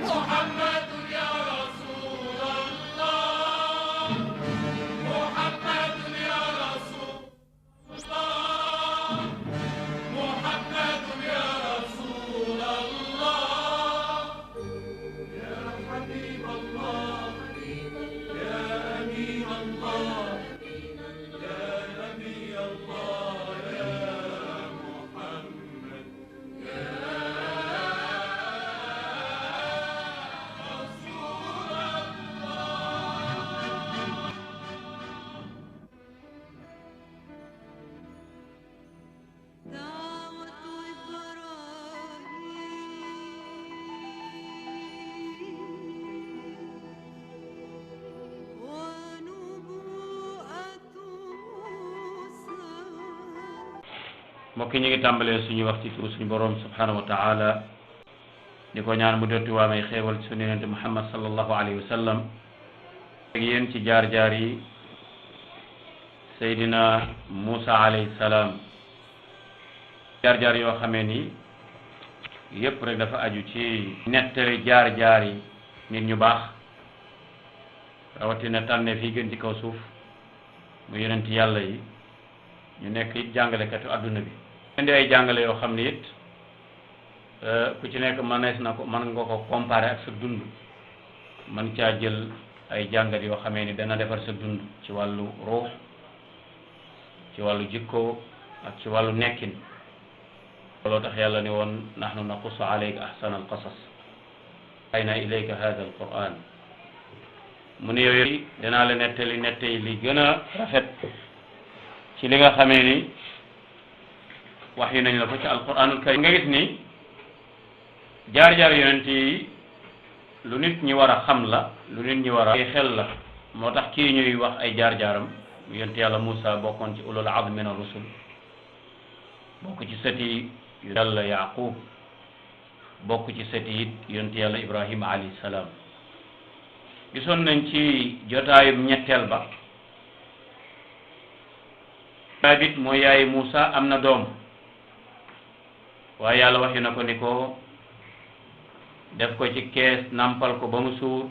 محمد يا رسول الله محمد يا رسول الله محمد يا رسول الله يا حبيب الله يا أمين الله يا نبي الله يا محمد يا رسول الله دعوة إبراهيم ونبوءة موسى. mbokk yi ñu ngi tàmbalee suñu wax ci turu suñu borom subhanahu wa taala di ko ñaan mu dotti waa may xéewal ci suñu yonente Muhammad sallallahu alayhi wa sallam ak yéen ci jaar-jaar yi Seydina Muusa alayhi salaam jaar-jaar yoo xamee ni yépp rek dafa aju ci nettali jaar-jaar yi nit ñu baax rawatina tànne fii gën ci kaw suuf mu yonent yàlla yi ñu nekk it jàngalekatu adduna bi indi ay jàngale yoo xam ne it ku ci nekk mënees na ko mën nga ko comparer ak sa dund mën caa jël ay jàngat yoo xamee ni dana defar sa dund ci wàllu ruux ci wàllu jikko ak ci wàllu nekkin looloo tax yàlla ni woon nahnu naqussu alayka ahsana alqasas ayna ilayka hada alquran mu ne yooyu danaa la nettali li gën a rafet ci li nga xamee ni wax yu nañ la ko ci alquranul karim nga gis ni jaar-jaar yonent yi lu nit ñi war a xam la lu nit ñi war a xel la moo tax kii ñuy wax ay jaar-jaaram yonent yàlla Muusa bokkoon ci ulul azmi min ar-rusul bokk ci sëti yàlla Yaqub bokk ci sëti it yonent yàlla Ibrahima alayhi salaam gisoon nañ ci jotaayum ñetteel ba bit mooy yaayi Muusa am na doom waaye yàlla waxi na ko ni ko def ko ci kees nampal ko ba mu suur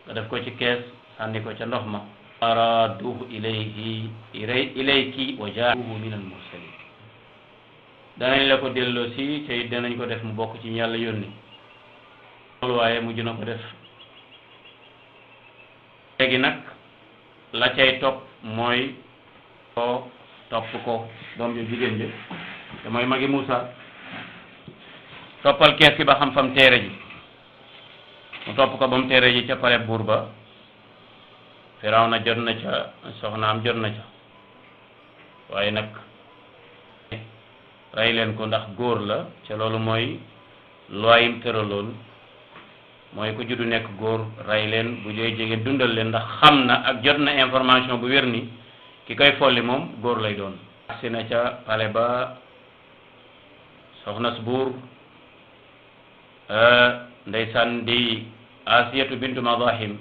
nga def ko ci kees sànni ko ca ndox ma araduhu ilayki wa jaaluhu min al mursalin danañ la ko delloo si te danañ ko def mu bokk ci yàlla yónni loolu waaye mujj na ko def léegi nag la cay topp mooy ko topp ko doom ju jigéen ji te mooy magi Muusa toppal kees ki ba xam fam teere ji mu topp ko ba mu teere ji ca pale buur ba Firawna jot na ca soxnaam jot na ca waaye nag rey leen ko ndax góor la ca loolu mooy looyim tëraloon mooy ku juddu nekk góor rey leen bu joy jege dundal leen ndax xam na ak jot na information bu wér ni ki koy folli moom góor lay doon agsi na ca pale ba soxna su buur ndeysaan di Asiyatu bintu Madahim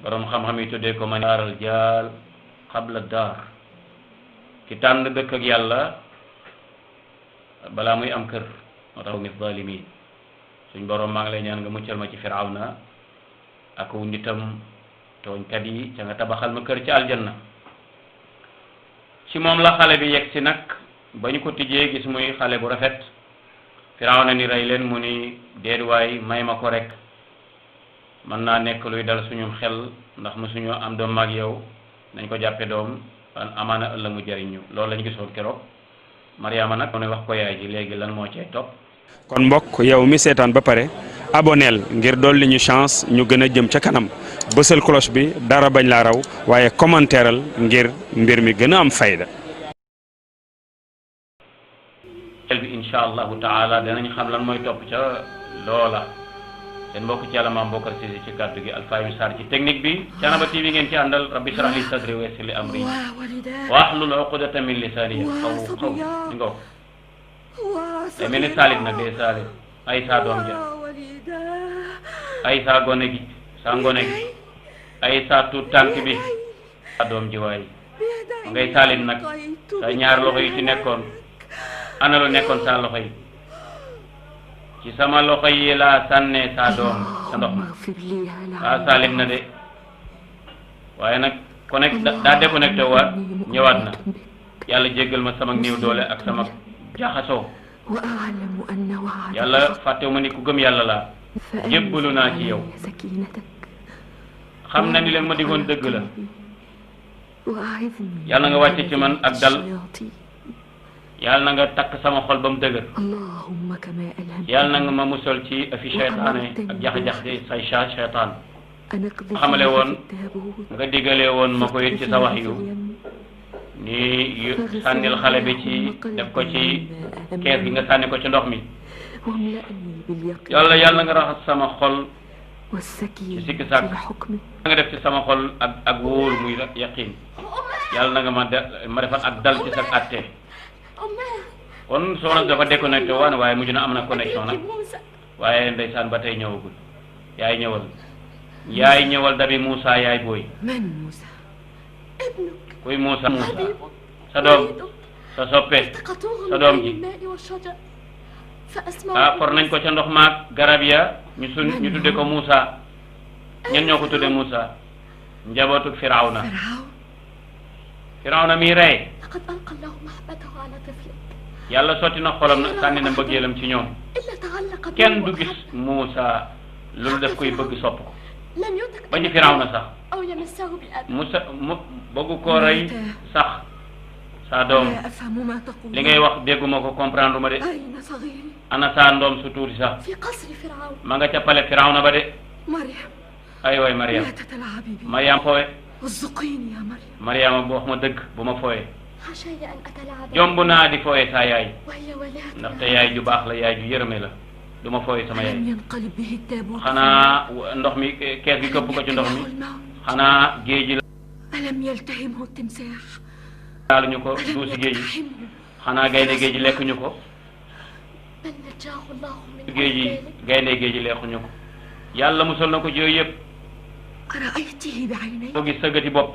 borom xam-xam yi tuddee ko man daaral jaal qabla daar ki tànn dëkk ak yàlla balaa muy am kër moo tax mi zalimin suñ borom maa ngi lay ñaan nga muccal ma ci Firawna ak wu nitam tooñkat yi ca nga tabaxal ma kër ci aljanna ci moom la xale bi yegg si nag ba ñu ko tijjee gis muy xale bu rafet Firawna ni rey leen mu ni déeduwaay may ma ko rek mën naa nekk luy dal suñu xel ndax mu suñu am doom mag yow nañ ko jàppe doom amaana ëllëg mu jariñu loolu lañ gisoon keroog Mariama nag ne wax ko yaay ji léegi lan moo cay topp. kon mbokk yow mi seetaan ba pare aboneel ngir dolli ñu chance ñu gën a jëm ca kanam bësal cloche bi dara bañ laa raw waaye commentéeral ngir mbir mi gën a am fayda. bi insha allahu taala danañ xam lan mooy topp ca loola seen mbokk ci yàlla maam Bokar Cissé ci kàddu gi Alfayda Sarr ci technique bi Thiénaba TV ngeen ci àndal rabbi shrah li sadri wa yassir li amri wahlul uqdatan min lisani xaw di nga day mel ni saalit nag day saalit ay saa doom ja ay saa gone gi saa ngone gi ay saa tuut tànk bi saa doom ji waay ngay saalit nag sa ñaar loxo yi ci nekkoon ana lu nekkoon saa loxo yi ci sama loxo yi laa sànnee saa doom sa ndox اللهم ma اغفر لي هذا ah saalim na de waaye nag connect daa déconnecté waat ñëwaat na yàlla jéggal ma sama néew doole ak sama jaxasoo وأعلم أن وعدك yàlla fàttewu ma ni ku gëm yàlla laa jébbalu naa ci yow سكينتك xam na ni leen ma digoon dëgg la وأعذني yàlla nga wàcce ci man ak dal الشياطين. yàlla na nga takk sama xol ba mu dëgër اللهم كما ألهمت yàlla na nga ma musal ci fi seytaane ak jax-jaxi say seytaan أن أقذف xamale في woon التابوت nga digalee woon ma ko it ci sa wax yu ni sànnil xale bi ci def ko ci kees gi nga sànni ko ci ndox mi واملأني باليقين yàlla nga raxas sama xol والسكينة ci sikki sàkk في حكمك nga def ci sama xol ak wóolu muy yaqin yàlla na nga ma defal ak dal ci sa atte kon soxna dafa déconnecté waan waaye mujj na am na connexion nag waaye ndeysaan ba tey ñëwagul yaay ñëwal dabi Moussa yaay booy من موسى؟ ابنك kuy Moussa حبيبك sa doom وليدك sa soppe التقطوه صدام من جي. بين الماء والشجر فأسمع for nañ ko ca ndox maag garab ya ñu tudde ko Moussa ñen ñoo ko tudde Moussa njabootuk Firawna فرعون mi rey لقد ألقى الله محبته على طفلك yàlla sotti na xolam na sànni na mbëggeelam ci ñoom إلا تعلق به kenn du وأحب. gis Moussa loolu def koy bëgg sopp ko لم يدرك ba ci Firawna sax أو يمسه بأذى Moussa mu bëgg koo rey sax saa doom لا أفهم ما تقول. li ngay wax dégguma ko comprendre ma de أين صغيري؟ ana saa ndoom su tuuti sax في قصر فرعون ma nga ca pale Firawna ba de مريم ay waay Mariam لا تتلاعبي بي. Mariam foowe ارزقيني يا مريم. Mariama bu wax ma dëgg bu ma foowe حاشاي أن أتلاعب jomb naa di foowe saa yaay وهي ولاة ndaxte yaay ju baax la yaay ju yërëme la du ma foowe sama yaay لم ينقلب به التابوت. xanaa ndox mi kees gi këpp ko ci ndox mi xanaa géej gi ألم يلتهمه التمساح؟ laaluñu ko ألم duusi géej gi يقتحمه؟ xanaa gaynde géej gi lekkuñu ko بل نجاه الله من géej gi ذلك gaynde géej gi lekkuñu ko yàlla musal na ko ci yooyu yëpp أرأيته بعيني؟ ko gis sa gëti bopp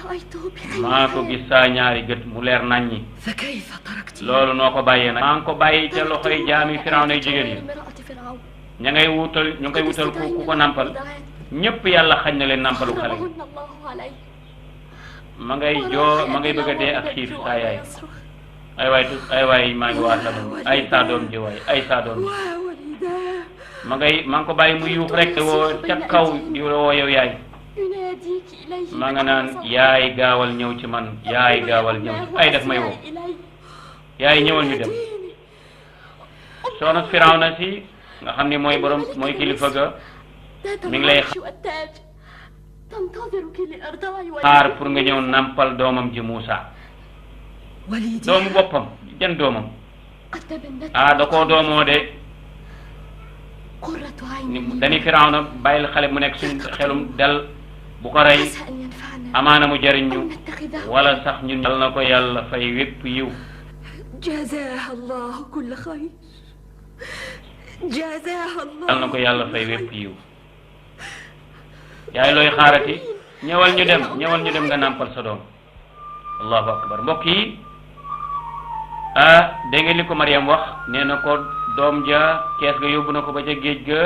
رأيته maa ko بعيني gis saa ñaari gët mu leer naññi فكيف تركتيه؟ loolu noo ko bàyyee nag maa ngi ko bàyyi ca loxoy jaami Firawna yu jigéen yi امرأة فرعون ña ngay wutal ñu ngi koy wutal ku ko nampal ñëpp yàlla xañ na leen nampalu xale yi حرمهن الله عليه ma ngay joo ma ngay bëgg a dee ak xiif saa yaay ay waay maa ngi waa sa doom ay saa doom ji waay ay saa doom ji وولداه maa ngi ko bàyyi mu yuux rek te woo ca kaw di woo yow yaay يناديك إليه maa nga naan yaay gaawal ñëw ci man yaay gaawal ñëw ci ay daf may woo yaay ñëwal ñu dem soxna Firawna si nga xam ni mooy borom mooy kilifa ga mi ngi lay والتاج تنتظرك لإرضاع xaar pour nga ñëw nampal doomam ji Moussa وليدي doomu boppam jan doomam قد تبنت da koo doomoo de قرة ni عين dañuy Firawna bàyyil xale mu nekk suñ xelum del bu ko rey عسى أن ينفعنا amaana mu jëriñ ñu أو نتخذه wala sax ñun yal na ko yàlla fay wépp yiw جزاها الله كل خير جزاها الله yal na ko yàlla fay wépp yiw yaay looy xaarati ñëwal ñu dem nga nàmpal sa doom allahu akbar mbokk yi dégg nga li ko Mariam wax nee na ko doom ja kees ga yóbbu na ko ba ca géej ga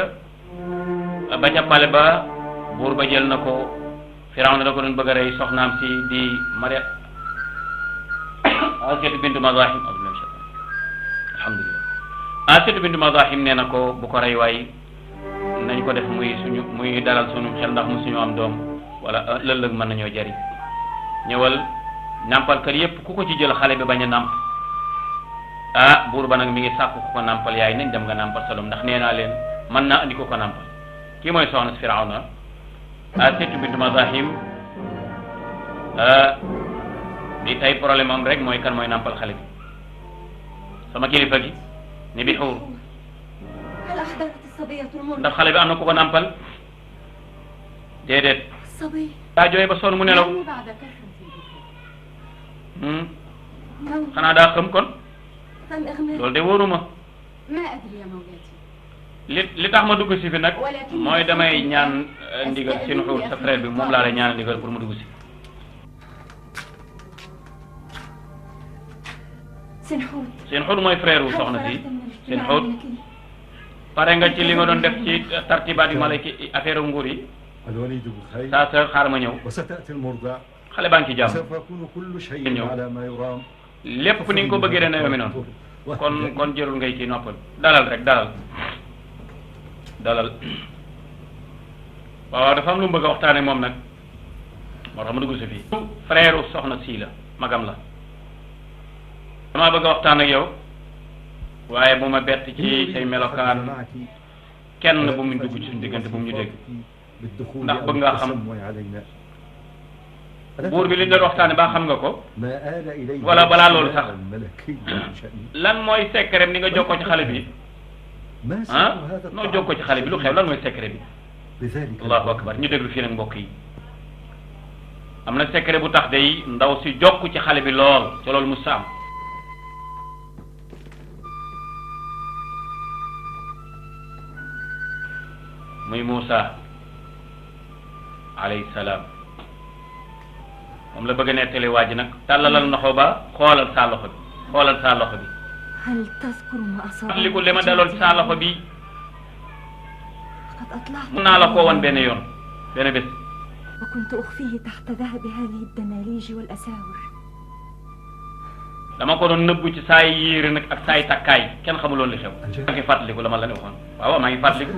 ba ca pale ba buur ba jël na ko Firawna da ko doon bëgg a rey soxnaam si di Mariam Asiyatu bintu Mazahim alhamdulillah Asiyatu bintu Mazahim nee na ko bu ko rey waay nañ ko def muy dalal sunu xel ndax mu suñu am doom wala lëllëg mën nañoo jariñ ñëwal nàmpal kër yépp ku ko ci jël xale bi bañ a nàmp buur ba nag mi ngi sàkku ku ko nàmpal yaay nañ dem nga nàmpal sa doom ndax nee naa leen mën naa andi ko ko nàmpal kii mooy soxna si Firawna Asiyatu bintu Mazahim li tey problème am rek mooy kan mooy nàmpal xale bi sama kilifa gi ni bi xuur هل أحضرت الصبية المرضى؟ ndax xale bi am na ku ko nàmpal déedéet الصبي daa jooy ba sonn mu nelaw يعني بعد كسر في البكاء نوم xanaa daa xam kon أم إغماء loolu de wóoruma ما أدري يا مولاتي li tax ma dugg si fi nag mooy damay ñaan ndigal seen xuur sa frère bi moom laa lay ñaan ndigal pour mu dugg si سنحور seen xuur mooy frère wu soxna si seen xuur pare nga ci li nga doon def ci tartibaat yu malayki affaire nguur yi الوليد بخير saa sœur xaar ma ñëw وستأتي المرضع xale baa ngi ci jàmm وسوف يكون كل شيء ñëw. على ما يرام lépp ni nga ko bëggee dana yombi noonu kon jërul ngay kii noppal dalal rek dalal waaw dafa am lu mu bëgg a waxtaane moom nag moo tax ma dugg si fii frère soxna sii la magam la damaa bëgg a waxtaan ak yow waaye bu ma bett ci say melokaan kenn bu mu dugg ci suñu diggante bu mu ñu dégg ndax bëgg nga xam buur bi li ñu doon waxtaane ba xam nga ko wala balaa loolu sax lan mooy secret ni nga jokkoo ci xale bi ah noo jokkoo ci xale bi lu xew lan mooy secret bi allahu akbar ñu déglu fii nag mbokk yi am na secret bu tax day ndaw si jokku ci xale bi lool ca loolu mu saam muy Muusa alayhi salaam moom la bëgg a nettali waa ji nag tàllalal loxo ba xoolal saa loxo bi هل تذكر ما أصاب li ko li ma daloon ci saa loxo bi لقد أطلعت mun naa la koo wan benn yoon benn bés وكنت أخفيه تحت ذهب هذه الدناليج والأساور dama ko doon nëbbu ci saay yéere nag ak saay takkaay kenn xamuloon li xew maa ngi fàttaliku la ma la ne waxoon waaw maa ngi fàttaliku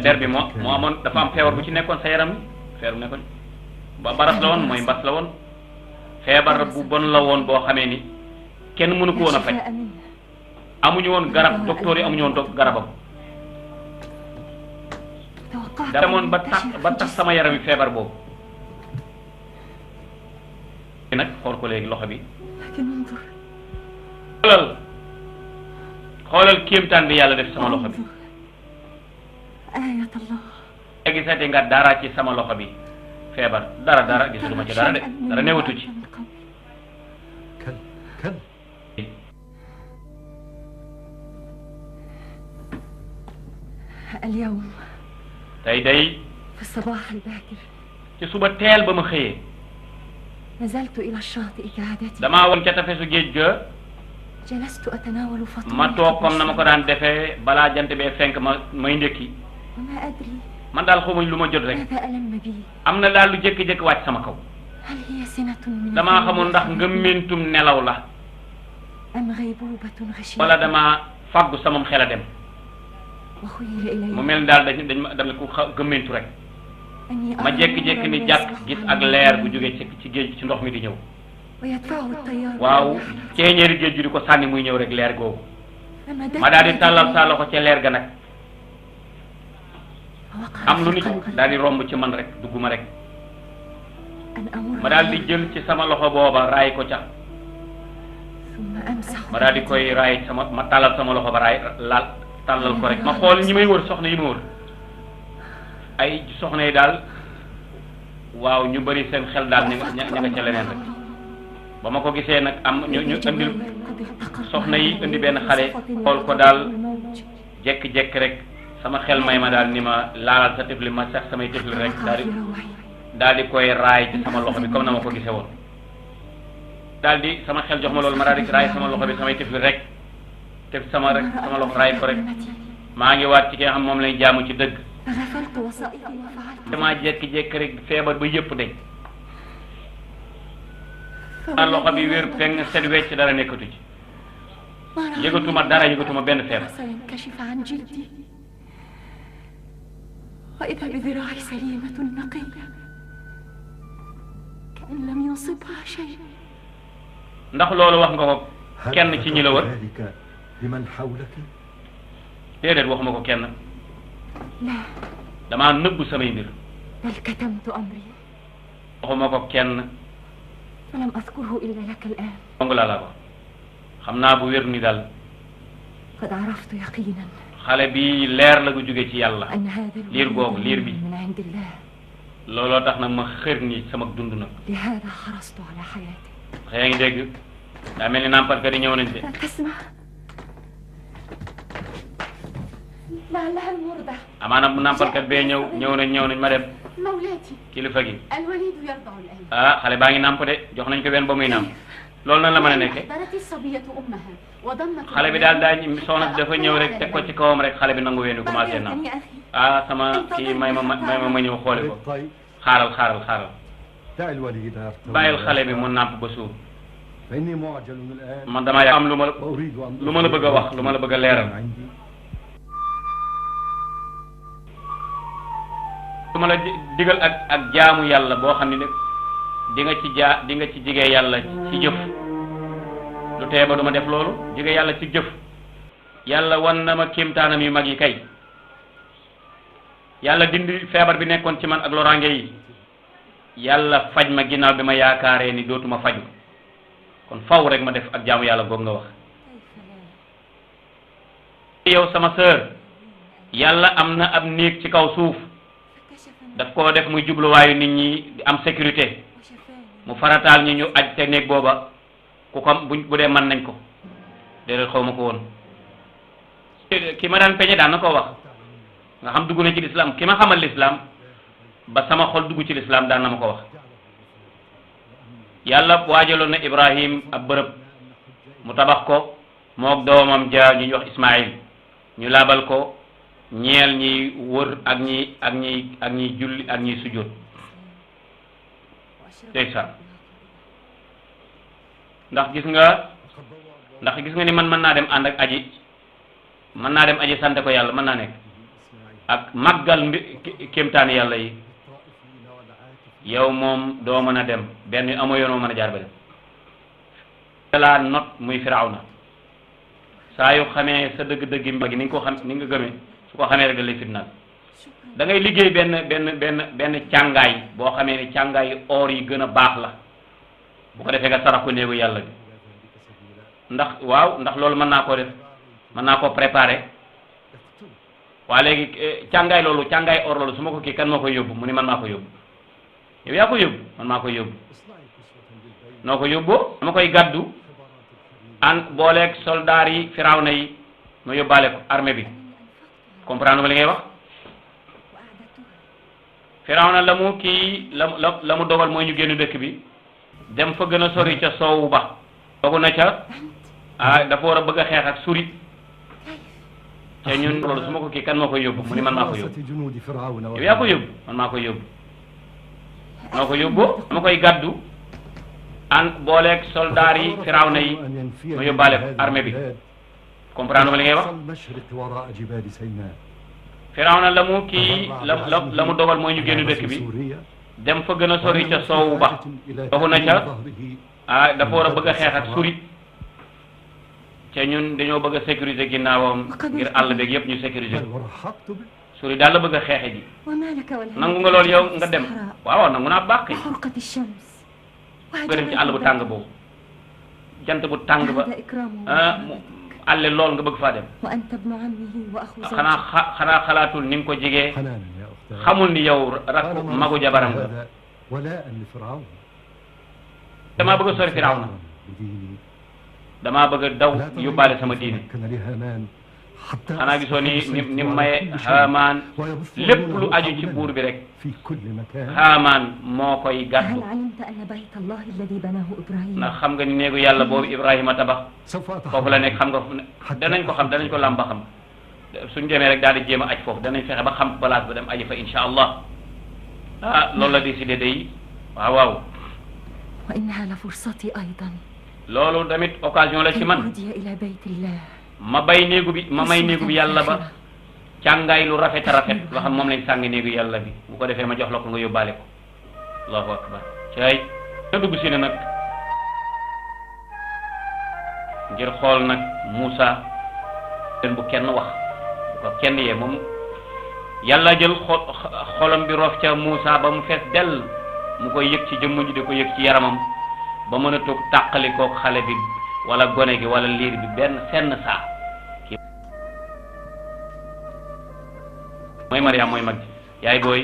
der bi moo amoon dafa am feebar bu ci nekkoon sa yaram bi feebar bu nekkoon ba baras la woon mooy mbas la woon feebar bu bon la woon boo xamee ni kenn mënu ko woon a faj amuñu woon garab docteur yi amuñu woon garabam demoon ba tax sama yaram yi feebar boobu nag xool ko léegi loxo bi xoolal kéemtaan bi yàlla def sama loxo bi léegi seeti nga dara ci sama loxo bi feebar dara gisuma ci dara de dara newatu ci اليوم tey day في الصباح الباكر ci suba teel ba ma xëyee نزلت إلى الشاطئ كعادتي damaa woon ca tefesu géej ga جلست أتناول فطوري ma toog comme na ma ko daan defee balaa jant bee fenk may ndékki وما أدري man daal xamuñ lu ma jot rek ماذا ألم بي am na daal lu jékki-jékki wàcc sama kaw هل هي سنة من damaa xamul ndax ngëmmentum nelaw la أم غيبوبة غشيمة wala damaa fàggu samam xel a dem وخيل إلي mu mel ni daal dañ ma ku gëmmentu rek أني ma jékki-jékki ni jàkk gis ak leer bu jógee ci géej ci ndox mi di ñëw ويدفعه التيار waaw ceeñeeri géej gi di ko sànni muy ñëw rek leer googu فمددت ma daal di tàllal sa loxo ca leer ga nag ووقع am lu في nit قلبي daal di romb ci man rek dugguma rek أن أمر ma daal di jël ci sama loxo booba raay ko ca ثم أمسح ma daal di koy raay sama ma tàllal sama loxo ba raay laal tàllal ko rek ma xool ñi may wër soxna yi ma wër ay soxna yi daal waaw ñu bari seen xel daal ña nga ca leneen rek ba ma ko gisee nag am ñu indil soxna yi indi benn xale xool ko daal jekki-jekki rek sama xel may ma daal ni ma laalal sa tifli ma sax samay tifli rek daal di koy raay ci sama loxo bi comme na ma ko gisee woon daal di sama xel jox ma loolu ma daal di raay sama loxo bi samay tifli rek te sama loxo raay ko rek maa ngi waat ci ki nga xam moom lañ jaamu ci dëgg غفلت وسائطي وفعلت damaa jékki-jékki rek feebar ba yëpp dañ a loxo bi wér peng set wecc dara nekkatu ci yëgatuma dara yëgatuma benn feebar سينكشف عن جلدي وإذا بذراعي سليمة نقية كأن لم يصبها شيء ndax loolu wax nga ko kenn ci ñi la wër لمن حولك déedéet waxuma ko kenn لا damaa nëbb samay mbir بل كتمت أمري waxuma ko kenn فلم أذكره إلا لك الآن dong laa la ko xam naa bu wér ni daal قد عرفت يقينا xale bi leer la gu jóge ci yàlla أن هذا liir googu liir bi من عند الله looloo tax nag ma xër ni sama dund nag لهذا حرصت على حياتي yaa ngi dégg daa mel ni nàmpalkat yi ñëw nañ de لا تسمع لعلها المرضع amaana bu nàmpalkat bee ñëw nañ ma dem مولاتي kilifa gi الوليد يرضع الآن ah xale baa ngi nàmp de jox nañ ko benn ba muy nàmp loolu nan la mën a nekkee أحضرت الصبية أمها وضمت xale bi daal daa soxna si dafa ñëw rek teg ko ci kawam rek xale bi nangu weenu commencé na يا أخي ah sama kii may ma ñëw xoole ko طيب xaaral دع الوليد يرتوي bàyyil xale bi mu nàmp ba suur فإني معجل الآن man damaa am lu ma وأريد أن lu ma la bëgg a wax lu ma la bëgg a leeral عندي lu ma la digal ak jaamu yàlla boo xam ne di nga ci di nga ci jige yàlla ci jëf lu tee ba du ma def loolu jige yàlla ci jëf yàlla wan na ma kéemtaanam yu mag yi kay yàlla dindi feebar bi nekkoon ci man ak loraange yi yàlla faj ma ginnaaw bi ma yaakaaree ni dootuma faju kon faw rek ma def ak jaamu yàlla goog nga wax yow sama sœur yàlla am na ab néeg ci kaw suuf daf koo def muy jubluwaayu nit ñi di am sécurité mu farataal ñi ñu aj te néeg booba ku ko bu dee mën nañ ko déedéet xaw ma ko woon ki ma daan peñe daan na ko wax nga xam dugg na ci lislaam ki ma xamal lislaam ba sama xol dugg ci lislaam daan na ma ko wax yàlla waajaloon na Ibrahim ab bërëb mu tabax ko mook doomam ja ñu wax Ismaïl ñu laabal ko ñeel ñi wër ak ñi julli ak ñi sujjóot ndeysaan ndax gis nga ni man mën naa dem ànd ak aji mën naa dem aji sante ko yàlla mën naa nekk ak màggal kéemtaani yàlla yi yow moom doo mën a dem benn amoo yoon mën a jaar ba dem laa not muy Firawna saa yu xamee sa dëgg-dëggi mbagi ni nga ko xam ni nga gëmee su ko xamee rek da lay fitnaal da ngay liggéey benn càngaay boo xamee ni càngaay or yi gën a baax la bu ko defee nga sarax ko néegu yàlla bi ndax loolu mën naa koo def mën naa koo préparer waa léegi càngaay or loolu su ma ko kii kan moo koy yóbbu mu ni man maa ko yóbbu yow yaa ko yóbbu man maa ko yóbbu noo ko yóbboo dama koy gàddu an booleeg soldaar yi Firawna yi ma yóbbaale ko armée bi comprendre nga li ngay wax Firawna la mu kii la mu dogal mooy ñu génn dëkk bi dem fa gën a sori ca soowu ba dogu na ca dafa war a bëgg a xeex ak suri te ñun loolu su ma ko kii kan moo koy yóbbu mu ni man maa ko yóbbu yow yaa ko yóbbu man maa ko yóbbu noo ko yóbboo dama koy gàddu an booleeg soldaar yi Firawna yi ma yóbbaale ko armée bi comprendre nga li ngay wax Firawna la mu kii la mu dogal mooy ñu génn dëkk bi dem fa gën a sori ca soowu ba dogu na ca dafa war a bëgg a xeex ak suri te ñun dañoo bëgg a sécuriser ginnaawam ngir àll beeg yëpp ñu sécuriser suri daal la bëgg a xeexe ji nangu nga loolu yow nga dem waaw nangu naa baax kay nga dem ci àll bu tàng boobu jant bu tàng ba àlle lool nga bëgg faa dem xanaa xalaatul ni nga ko jigee xamul ni yow rakku magu jabaram nga damaa bëgg a sori Firawna damaa bëgg a daw yóbbaale sama diine xanaa gisoo ni maye Haamaan lépp lu aju ci buur bi rek Haamaan moo koy gàddu ndax xam nga ni néegu yàlla boobu Ibrahima tabax foofu la nekk xam nga danañ ko làmba xam suñ demee rek daal di jéem a aj foofu danañ fexe ba xam place ba dem aji fa insha allah loolu la décidé day waaw loolu tamit occasion la ci man ma may néegu bi yàlla ba càngaay lu rafet a rafet loo xam moom lañ sàngi néegu yàlla bi bu ko defee ma jox la ko nga yóbbaale ko allahu akbar cay na dugg si ne nag ngir xool nag Moussa leen bu kenn wax bu ko kenn yee moom yàlla jël xolam bi rof ca Moussa ba mu fees dell mu koy yëg ci jëmm ji di ko yëg ci yaramam ba mën a toog tàqali kook xale bi wala gone gi wala liir bi senn saa mooy Mariam mooy mag ji yaay booy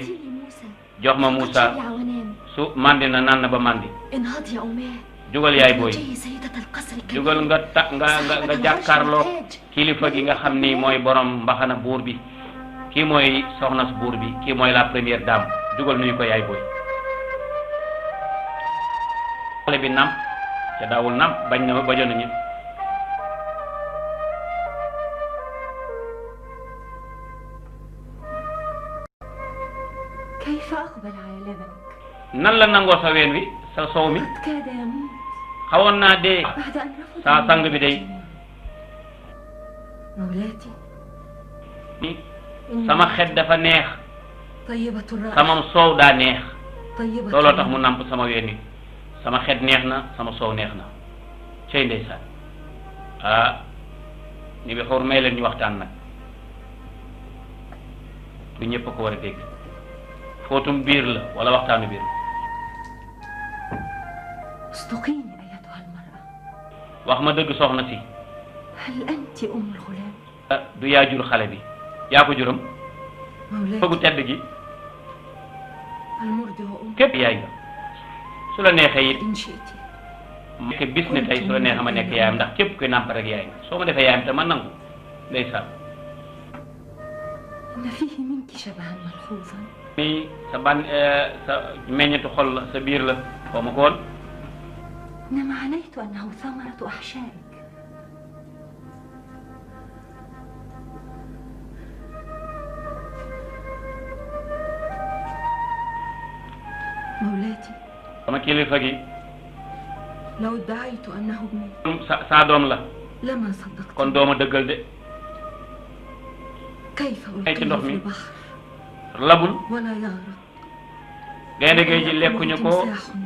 jox ma Moussa su mandi na naan na ba mandi jugal yaay booy jugal nga jàkkaarloo kilifa gi nga xam ni mooy borom mbaxana buur bi kii mooy soxnas buur bi kii mooy la première dame jugal nuyu ko yaay booy xale bi nam ca daawul nàmp bañ na bajoon nañu كيف أقبل على لبنك؟ nan la nangoo sa ween wi sa soow mi قد كاد يموت xawoon naa dee بعد أن رفض saa sang bi day مولاتي sama xet dafa neex طيبة الرائحة samam soow daa neex طيبة looloo tax mu nàmp sama ween wi sama xet neex na sama soow neex na cey ndeysaan ni bi xawr may leen ñu waxtaan nag du ñëpp ko war a dégg footum biir la wala waxtaanu biir اصدقيني أيتها المرأة wax ma dëgg soxna si هل أنت أم الغلام؟ du yaa jur xale bi yaa ko juram مولاتي fëggu tedd gi المرضع أم képp yaay nga su la neexee it إن شئت nekk bis ne tey su la neexee ma nekk yaayam ndax képp koy nàmp rek yaay nga soo ma defee yaayam te ma nangu ndeysaan إن فيه منك شبها ملحوظا nii sa ban sa meññetu xol la sa biir la xaw ma ko woon إنما عنيت أنه ثمرة أحشائك مولاتي sama kilifa gi لو ادعيت أنه ابني saa doom la لما صدقت kon dooma dëggal de كيف أي ألقيه تنضح في مين؟ البحر labul ولا يغرق gaynde géej ji lekkuñu ko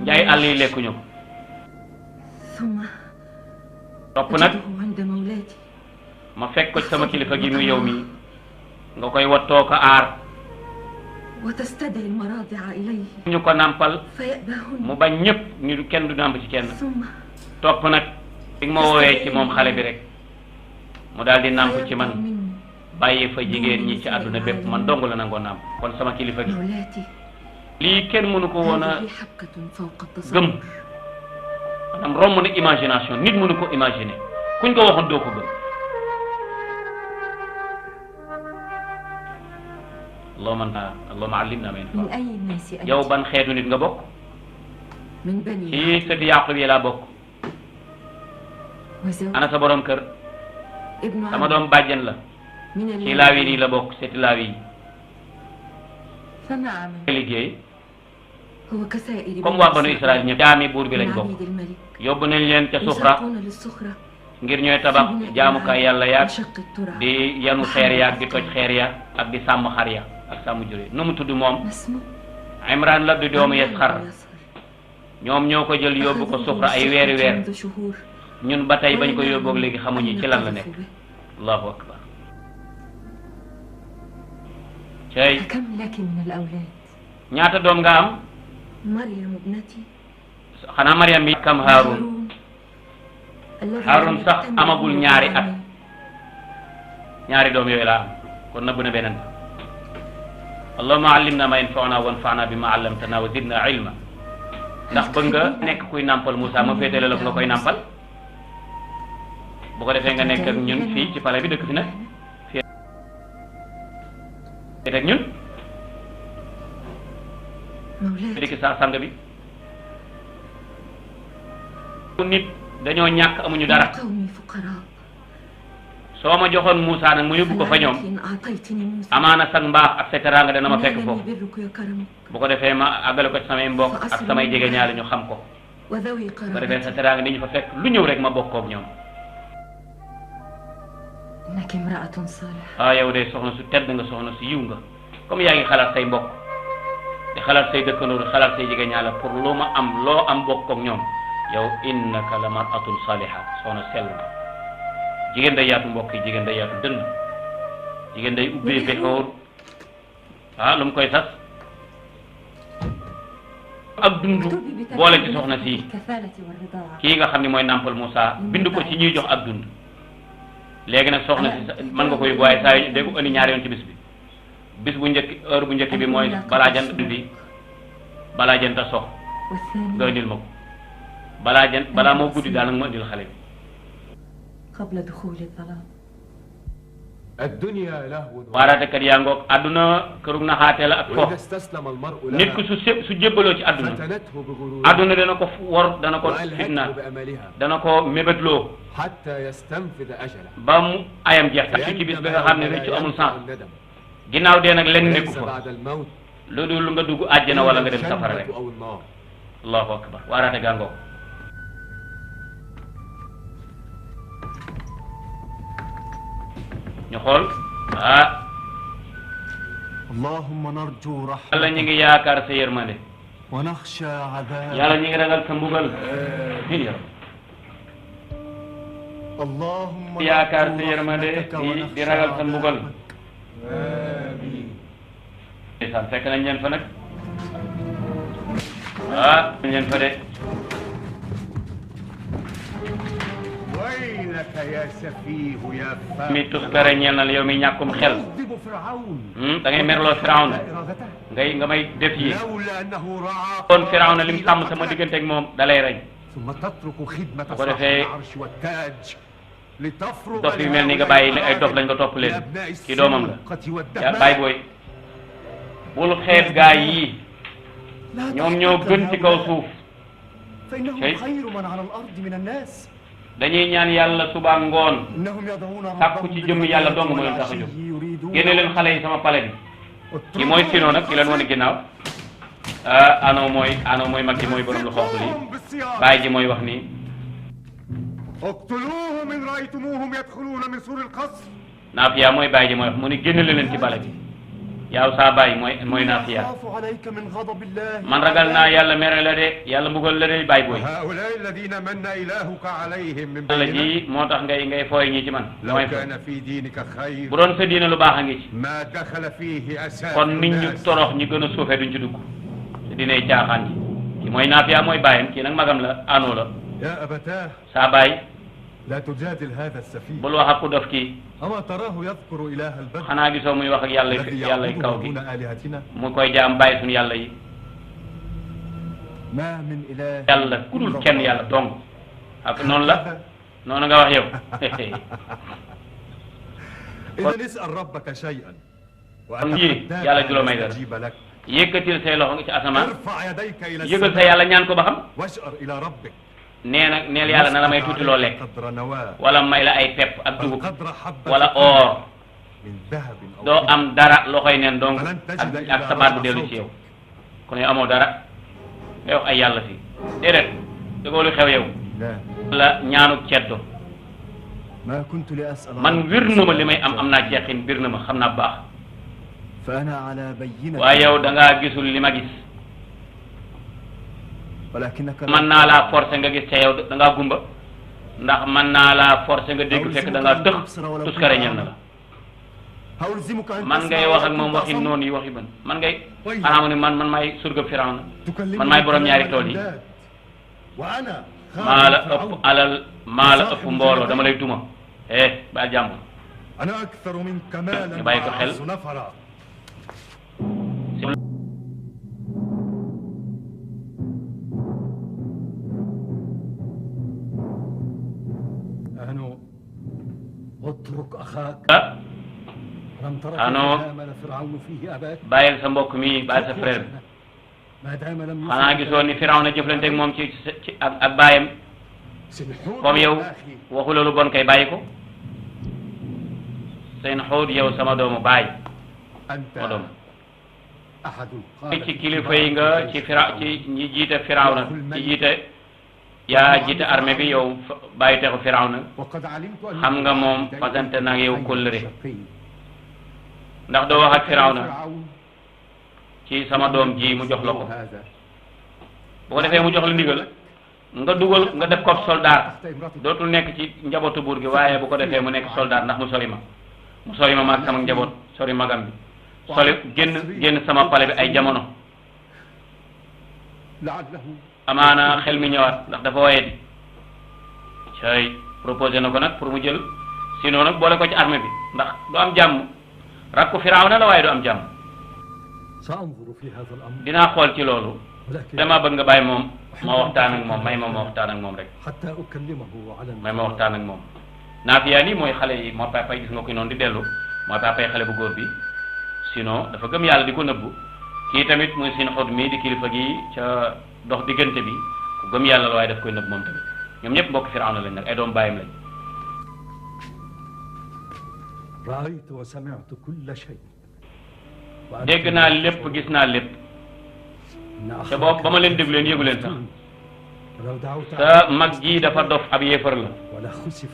njaay àll yi lekkuñu ko ثم topp nag أجده عند مولاتي ma fekk ko ci sama kilifa gi mu yow mii nga koy wattoo ko aar وتستدعي المراضع إليه ñu ko nàmpal فيأباهن mu bañ ñëpp ñu kenn du nàmp ci kenn ثم topp nag bi nga ma woowee ci moom xale bi rek mu daal di nàmp ci man مني bàyyi fa jigéen ñi ci àdduna bépp man dong la nangoo nàmp kon sama kilifa gi مولاتي lii kenn mënu ko woon a هذه حبكة فوق gëm التصور maanaam romb na imagination nit mënu ko imaginer kuñ ko waxoon doo ko gëm allahumma allimna ma من yanfa'una أي الناس أنت؟ yow ban xeetu nit nga bokk من بني ci sëti Yaqub yi laa bokk وزوج ana sa borom kër ابن sama عم doom bàjjen la من ci laawi yi la bokk sëti laawi yi فما عمل liggéey هو كسائر comme waa banu Israël ñëpp jaami buur bi lañ من bokk عبيد الملك yóbbu nañ leen ca Sufra يساقون للصخرة ngir ñooy tabax jaamukaay yàlla yaag وشق التراب di yanu xeer yaag di toj xeer ya ak di sàmm xar ya ak sàmm jur yi nu mu tudd moom ما اسمه؟ Imran la di doomu Yasxar يسخر. ñoom ñoo ko jël yóbbu ko Sufra ay weeri weer منذ شهور ñun ba tey bañ ko yóbboog léegi xamuñu ci lan la nekk allahu akbar cey كم لك من الأولاد؟ ñaata doom nga am مريم ابنتي xanaa Mariam bi kam Haarun الذي Haarun sax يتم amagul به ñaari at العالمين. ñaari doom yooyu laa am kon nëbb na beneen allahumma allimna ma yanfa'una wanfa'na bima 'allamtana wa zidna ilma ndax bëgg nga nekk kuy nàmpal Moussa ma féetale la nga koy nàmpal bu ko defee nga nekk ak ñun fii ci palais bi dëkk fi nag fii ak ñun مولاتي dikki sa sang bi nit dañoo ñàkk amuñu dara قومي فقراء soo ma joxoon Moussa nag mu yóbbu ko fa ñoom إن أعطيتني موسى amaana sag mbaax ak sa teraanga dana ma fekk نالني foofu برك يا كرمك bu ko defee ma àggale ko ci samay mbokk ak samay jege ñaale ñu xam ko وذوي bu ko defee sa قرابتي teraanga ni ñu fa fekk lu ñëw rek ma bokkoog ñoom إنك امرأة صالحة ah yow de soxna su tedd nga soxna su yiw nga comme yaa ngi xalaat say mbokk di xalaat say dëkkandoo di xalaat say jege ñaale pour loo ma am loo am bokkoog ñoom yow innaka la mar'atun saliha soxna sell nga jigéen day yaatu mbokk yi jigéen day yaatu dënn jigéen day ubbee fexoor ah lu mu koy sas ak dund boole ci soxna si الكفالة والرضاعة kii nga xam ne mooy nàmpal Moussa bind ko ci ñuy jox ak dund léegi nag soxna si mën nga ko yóbbu waaye saa yu dee ko indi ñaari yoon ci bis bu njëkk heure bu njëkk bi mooy balaa jant bi balaa jant a sox nga والثاني indil ma ko balaa moo guddi daal nag ma indil xale bi قبل دخول الظلام الدنيا لهو waaraatekat yaa ngoog àdduna kërug naxaate la ak fo وإذا استسلم المرء nit ku لها su jébbaloo ci àdduna فتنته بغرورها àdduna dana ko wor dana ko وألهته fitnaal بأملها dana ko mébétloo حتى يستنفذ أجله ba mu ayam jeex tax ci bis ba nga xam ne rëccu amul sens الندم ginnaaw dee nag lenn nekku ليس fa بعد الموت lu dul nga dugg àjjana wala nga dem safara rek الجنة أو النار allahu akbar waaraate gaa ngoog ñu xool اللهم نرجو رحمة yàlla ñu ngi yaakaar sa yërmande ونخشى عذاب yàlla ñu ngi ragal sa mbugal min ya اللهم yaakaar sa نرجو yërmande رحمتك di ragal sa mbugal آمين ndeysaan fekk nañ leen fa nag nañ leen fa de ويلك يا سفيه يا mi tuskare ñeel na la yow mi ñàkkum xel يكذب فرعون da ngay merloo Firawna إرادته nga may def yi لولا أنه رعى kon Firawna lim sàmm sama diggante ak moom dalay rey ثم تترك خدمة Bu ko صاحب defee العرش والتاج لتفرغ dof yu mel ni nga bàyyi ay dof lañ nga topp leen لأبناء ci doomam la السرقة yaa bàyyi والدماء booy bul xeeb gaa yii ñoom ñoo gën ci kaw suuf فإنهم شيء. خير من على الأرض من الناس dañuy ñaan yàlla suba ngoon إنهم يدعون sàkku ci jëmm yàlla dong moo leen tax a jóg génne leen xale yi sama pale bi ki mooy Sino nag ki leen wane ginnaaw ano mooy mag ji mooy borom lu xonq li bàyyi ji mooy wax nii اقتلوهم إن رأيتموهم يدخلون من سور القصر Naafiya mooy bàyyi ji mooy wax mu ni génne leen ci bale bi yaaw saa bàyyi mooy Naafiya أخاف عليك من غضب الله man ragal naa yàlla mere la de yàlla mbugal la de bàyyi booy هؤلاء الذين من إلهك عليهم من yàlla بيننا ji moo tax ngay fooy ñi ci man لو damay fooy كان في دينك خير bu doon sa diine lu baax a ngi ci ما دخل فيه أسافل kon nit ñu الناس torox ñi gën a suufee duñ ci dugg te dinay caaxaan ji ki mooy Naafiya mooy bàyyam kii nag magam la anoo la يا أبتاه saa bàyyi لا تجادل هذا السفيه bul wax ak ku dof kii أما تراه يذكر إله البدر xanaa gisoo muy wax ak yàlla الذي yàlla kaw يعبده gi دون آلهتنا mu koy jaam bàyyi suñu yàlla yi ما من إله yàlla ku dul kenn yàlla dong ak noonu la noonu nga wax yow إذا اسأل ربك شيئا yii yàlla ju la may dara يجيب لك yëkkatil say loxo ci asamaan ارفع يديك إلى yëgal sa السماء yàlla ñaan ko ba xam واشعر إلى ربك nee na neel yàlla na la may tuuti loo lekk قدر نواة wala may la ay pepp ak dugub قدر حبة wala or من ذهب أو doo فضة. am dara loxoy neen dong ak sa baat bu dellu ci yow kon yow amoo dara ngay wax ay yàlla si déedéet dëggoo lu xew yow لا la ñaanuk ceddo ما كنت لأسأل man ربك wir na ma li may شيئا. am naa jeexin bir na ma xam naa baax فأنا على بينة waaye yow da ngaa gisul li ma gis ولكنك mën naa laa forcer nga gis ca yow da ngaa gumba ndax mën naa laa forcer nga dégg fekk da ngaa tëx tuskare ñel na la هألزمك أن man ngay تسمع wax ak وأن moom waxi تصم. noonu yi waxi ban man ngay طيب. xanaa mu ne man maay surga Firawna تكلمني man maay borom كلام ñaari tool yi الأنداد. وأنا maa la خادم ëpp فرعون. alal maa la ëpp mbooloo dama lay duma ba jàmm أنا أكثر منك مالا يبقى يكون حلو. وأعز نفرا أنو اترك أخاك لم ترى أنو. كيف آمن فرعون فيه أباك bàyyil sa mbokk mi bàyyil sa frère bi ما دام لم xanaa gisoon ni Firawna jëflanteeg moom ci ak baayam سنحور comme yow أخي waxu la lu bon kay bàyyi ko seen xóot yow sama doomu baay أنت ma doom أحد ci kilifa yi nga ci ci ñi jiite Firawna ci jiite yaa jiite armée bi yow bàyyi texu Firawna وقد علمت أن xam nga moom fasante nag yow kóllëre ndax doo wax ak Firawna ci sama doom ji mu jox la ko هذا bu ko defee mu jox la ndigal nga dugal nga def ko soldat dootul nekk ci njabootu buur gi waaye bu ko defee mu nekk soldat ndax mu sori ma maag sama njaboot sori magam bi sori génn sama pale bi ay jamono لعله amaana xel mi ñëwaat ndax dafa waye di cay proposé na ko nag pour mu jël sinon nag boole ko ci armée bi ndax du am jàmm rakku Firawna la waaye du am jàmm سأنظر في هذا الأمر dinaa xool ci loolu ولكن dama bëgg nga bàyyi moom ma waxtaan ak moom may ma waxtaan ak moom rek حتى أكلمه على may ma waxtaan ak moom Naafiya nii mooy xale yi moo papa gis nga ko noonu di dellu moo tax pay xale bu góor bi sinon dafa gëm yàlla di ko nëbbu kii tamit muy sin xod mii di kilifa gi ca dox diggante bi ku gëm yàlla la waaye daf koy nëbb moom tamit ñoom ñëpp mbokk Firawna lañ nag ay doom bàyyam lañ رأيت وسمعت كل شيء dégg naa lépp gis naa lépp te boobu ba ma leen déglu leen yëgu leen sax sa mag ji dafa dof ab yéefar la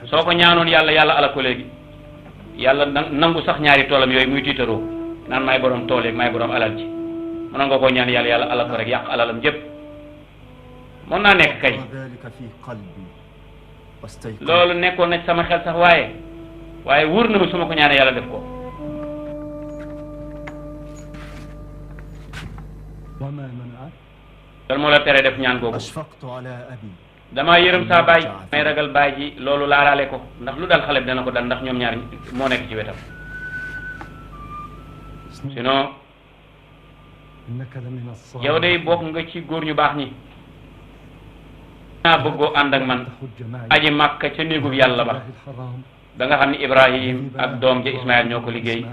soo ko ñaanoon yàlla yàlla ala ko léegi yàlla nangu sax ñaari toolam yooyu muy tiitaroo naan maay borom tool yeeg maay borom alal ji mënoon nga koo ñaan yàlla yàlla ala ko rek yàq alalam jëpp mën naa nekk kay loolu nekkoon na sama xel sax waaye wóor na ma su ma ko ñaanee yàlla def ko dal moo la tere def ñaan googu damaa yërëm saa baay may ragal baay ji loolu laalaale ko ndax lu dal xale bi dana ko dal ndax ñoom ñaar moo nekk ci wetam sinon yow day bokk nga ci góor ñu baax ñi naa bëggoo ànd ak man aji Makka ca néegub yàlla ba da nga xam ni Ibrahim ak doom ja Ismaïl ñoo ko liggéey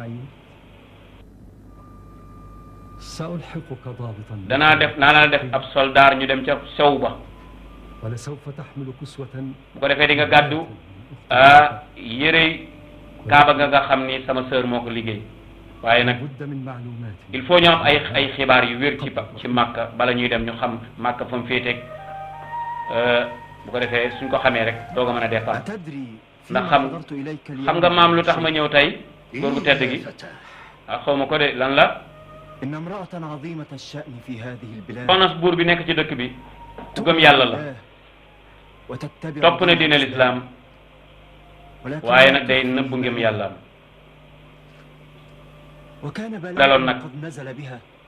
danaa la def ab soldaar ñu dem ca sew ba bu ko defee di nga gàddu yére kaaba nga xam ni sama sœur moo ko liggéey waaye nag il faut ñu am ay xibaar yu wér ci Makka bala ñuy dem ñu xam Makka fa mu féeteeg bu ko defee suñ ko xamee rek doog a mën a départ ndax xam nga maam lu tax ma ñëw tey góor gu tedd gi xaw ma ko de lan la soxna buur bi nekk ci dëkk bi ku gëm yàlla la topp na diine lislaam waaye nag day nëbbu ngëm yàllaam daloon nag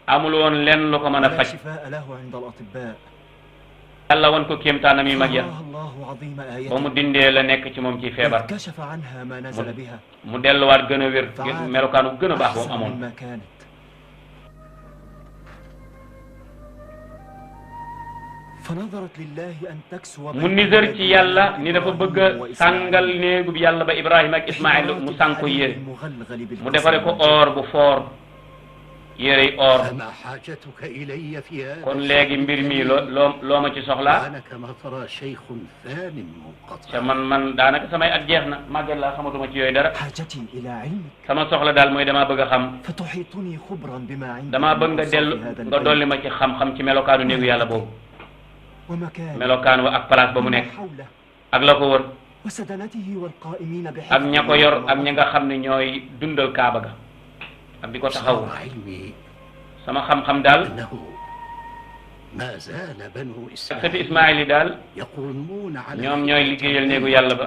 amul woon lenn lu ko mën a faj yàlla wan ko kéemtaanam yu mag ya ba mu dindee la nekk ci moom ci feebar mu delluwaat gën a wér melokaanu gën a baax ba mu amoon mu nisër ci yàlla ni dafa bëgg a sàngal néegub yàlla ba Ibrahima ak Ismaïl mu sànq ko yére mu defare ko or bu foor yére yi or kon léegi mbir mi loo ma ci soxlaa ca man daanaka samay at jeex na màgget laa xamatuma ci yooyu dara sama soxla daal mooy damaa bëgg a xam damaa bëgg nga dolli ma ci xam-xam ci melokaanu néegu yàlla boobu melokaan wa ak place ba mu nekk ak la ko wër ak ña ko yor ak ña nga xam ne ñooy dundal kaaba ga ak di ko taxaw sama xam-xam daal sëti Ismaïl yi daal ñoom ñooy liggéeyal néegu yàlla ba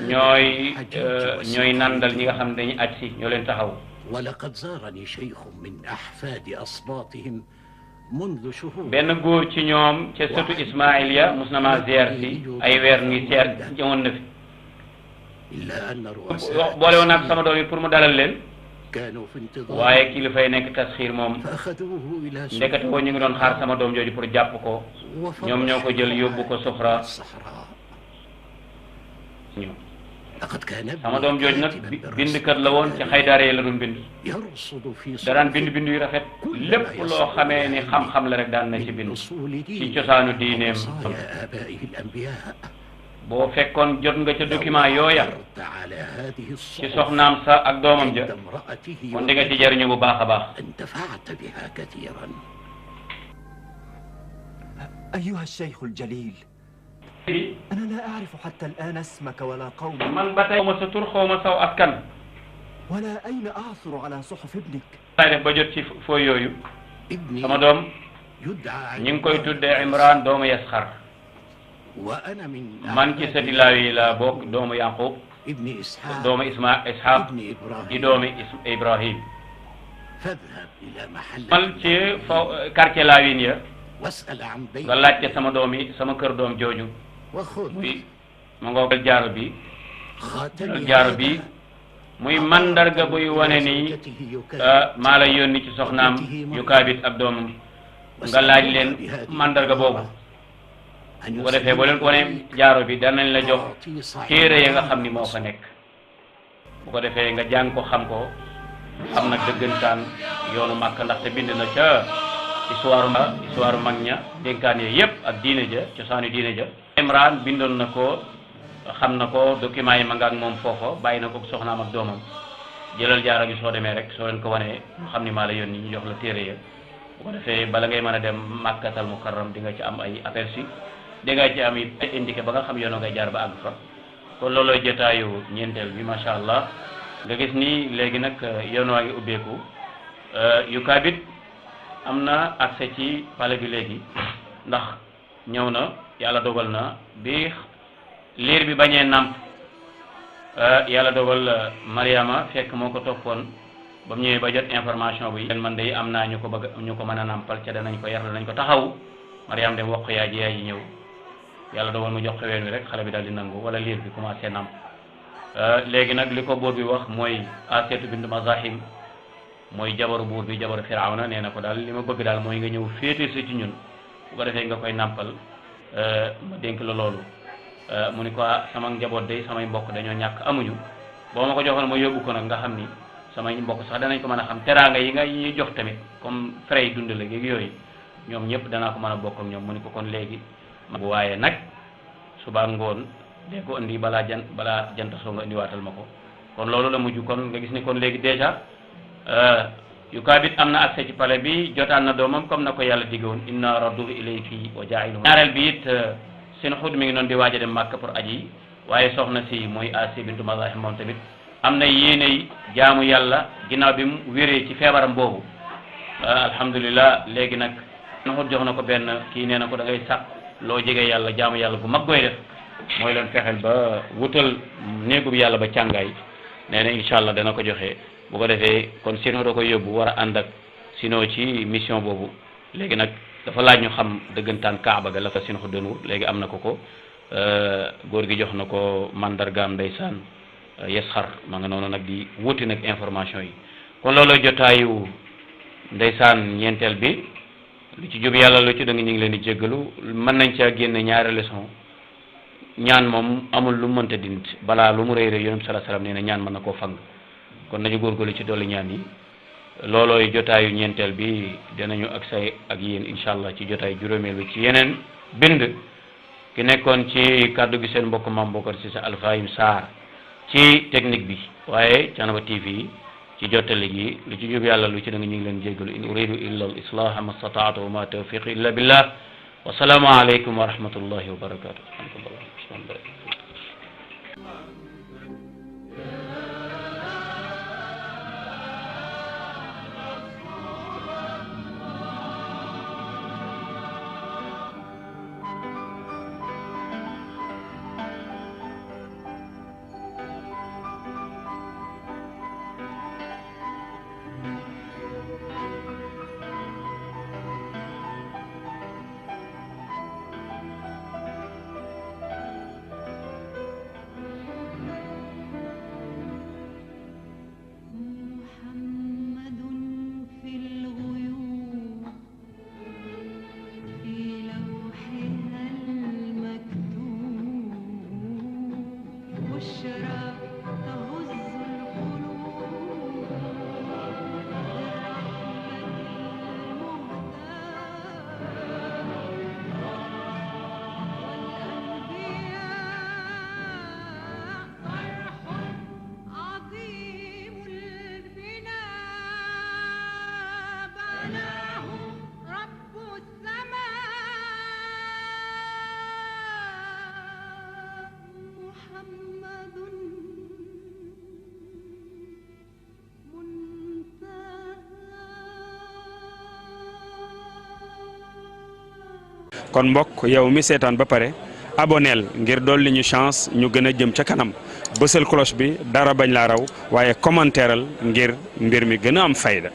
ñooy nandal ñi nga xam ne dañuy aj si ñoo leen taxaw benn góor ci ñoom ca sëtu Ismaïl ya mus na maa ziar si ay weer ngi seer ñëwoon na fi boole woon ak sama doom yi pour mu dalal leen waaye kilifa yi nekk tasxiir moom ndekete ko ñu ngi doon xaar sama doom jooju pour jàpp ko ñoom ñoo ko jël yóbbu ko Sufra sama doom jooju nag bindkat la woon ci xaydaare la doon bind daan bind yu rafet lépp loo xamee ni xam-xam la rek daan na ci bind ci cosaanu diineem boo fekkoon jot nga ca document yooya ci soxnaam sa ak doomam ja kon di nga ci jariñu bu baax a baax أيها الشيخ الجليل أنا لا أعرف حتى الآن اسمك ولا قومك man ba tey xawma sa tur xawma saw askan ولا أين أعثر على صحف ابنك laay def ba jot ci foo yooyu sama doom ñi ngi koy tuddee Imran doomu Yasxar man ci sëti Laawi la bokk doomu Yaqub doomu Ishaq di doomu Ibrahim mal ci quartier Laawin ya nga laajte sama doom yi sama kër doom jooju muy ma ngoo jaaro bi muy mandarga buy wane ni maa la yónni ci soxnaam yu kaabit ab doomam nga laaj leen mandarga boobu bu ko defee boo leen ko wane jaaro bi danañ la jox téere ya nga xam ni moo fa nekk bu ko defee nga jàng ko xam nag dëggantaan yoonu Màkka ndaxte bind na ca histoire mag ña dénkaan yee yëpp ak diine ja cosaanu diine ja. Imran bindoon na ko xam na ko document yi ma nga ak moom foofa bàyyi na ko soxnaam ak doomam jëlal jaara bi soo demee rek soo leen ko wanee xam ni maa la yónni ñu jox la téere ya bu ko defee bala ngay mën a dem Makkatal Mukarram di nga ci am ay aperçu di nga ci am it indiqué ba nga xam yoonu ngay jaar ba àgg fa. kon loolooy jotaayu ñeenteel bi macha allah nga gis ni léegi nag yoon waa ngi ubbeeku Yukaabit am na accès ci palais bi léegi ndax ñëw na yàlla dogal na bi liir bi bañee nàmp yàlla dogal Mariama fekk moo ko toppoon ba mu ñëwee ba jot information bi man de am naa ñu ko mën a nàmpal ca danañ ko yar danañ ko taxaw Mariama dem wax ko yaay ji ñëw yàlla dogal mu jox ko ween wi rek xale bi daal di nangu wala liir bi commencé nàmp léegi nag li ko buur bi wax mooy Asiyatu bint Mazahim mooy jabaru buur bi jabaru Firawna nee na ko daal li ma bëgg daal mooy nga ñëw féete si ci ñun bu ko defee nga koy nàmpal ma dénk la loolu mu ni ko sama njaboot day samay mbokk dañoo ñàkk amuñu boo ma ko joxoon ma yóbbu ko nag nga xam ni samay mbokk sax danañ ko mën a xam teraanga yi nga ñuy jox tamit comme frais yi dund la géegi yooyu ñoom ñëpp danaa ko mën a bokk ak ñoom mu ni ko kon léegi waaye nag suba ngoon dee ko indi balaa jant soo nga indiwaatal ma ko kon loolu la mujj kon nga gis ni kon léegi déjà Yukaabit am na accès ci palais bi jotaan na doomam comme na ko yàlla diggoon inna radduhu ilayki wa jaa'iluhu ñaareel bi it seen xut mi ngi noonu di waaj a dem Màkka pour aji waaye soxna si mooy Asiya bintu Mazahim moom tamit am na yéeney jaamu yàlla ginnaaw bi mu wéree ci feebaram boobu alhamdulilah léegi nag seen xut jox na ko benn kii nee na ko da ngay sàkk loo jege yàlla jaamu yàlla bu mag gooy def mooy leen fexeel ba wutal néegub yàlla ba càngaay nee na incha allah dana ko joxe bu ko defee kon sino da koy yóbbu war a ànd ak sino ci mission boobu léegi nag dafa laaj ñu xam dëggantaan Kaaba ga la fa sino doon wut léegi am na ko góor gi jox na ko mandargaam ndeysaan Yasxar ma nga noonu nag di wuti nag information yi kon looloo jotaayu ndeysaan ñeenteel bi lu ci jub yàlla lu ci dëng ñu ngi leen di jéggalu mën nañ caa génne ñaari leçon ñaan moom amul lu mënta dindi balaa lu mu rëy rëy yonent bi sallallahu alayhi wasallam nee na ñaan mën na koo fang kon nañu góorgóorlu ci dolli ñaan yi loolooy jotaayu ñeenteel bi dinañu ak say ak yéen incha allah ci jotaay juróomeel bi ci yeneen bind ki nekkoon ci kàddu gi seen mbokk Mame Bocar Cissé Alfahim Sarr ci technique bi waaye Thiénaba TV ci jottali gi lu ci jub yàlla lu ci da nga ñu ngi leen jéggalu in uridu illa al islaha ma stataatu wa ma tawfiqi illa billah wa salaamu alaykum wa rahmatullahi wa barakatuh. kon mbokk yow mi seetaan ba pare aboneel ngir dolli ñu chance ñu gën a jëm ca kanam bësal cloche bi dara bañ laa raw waaye commentaireal ngir mbir mi gën a am fayda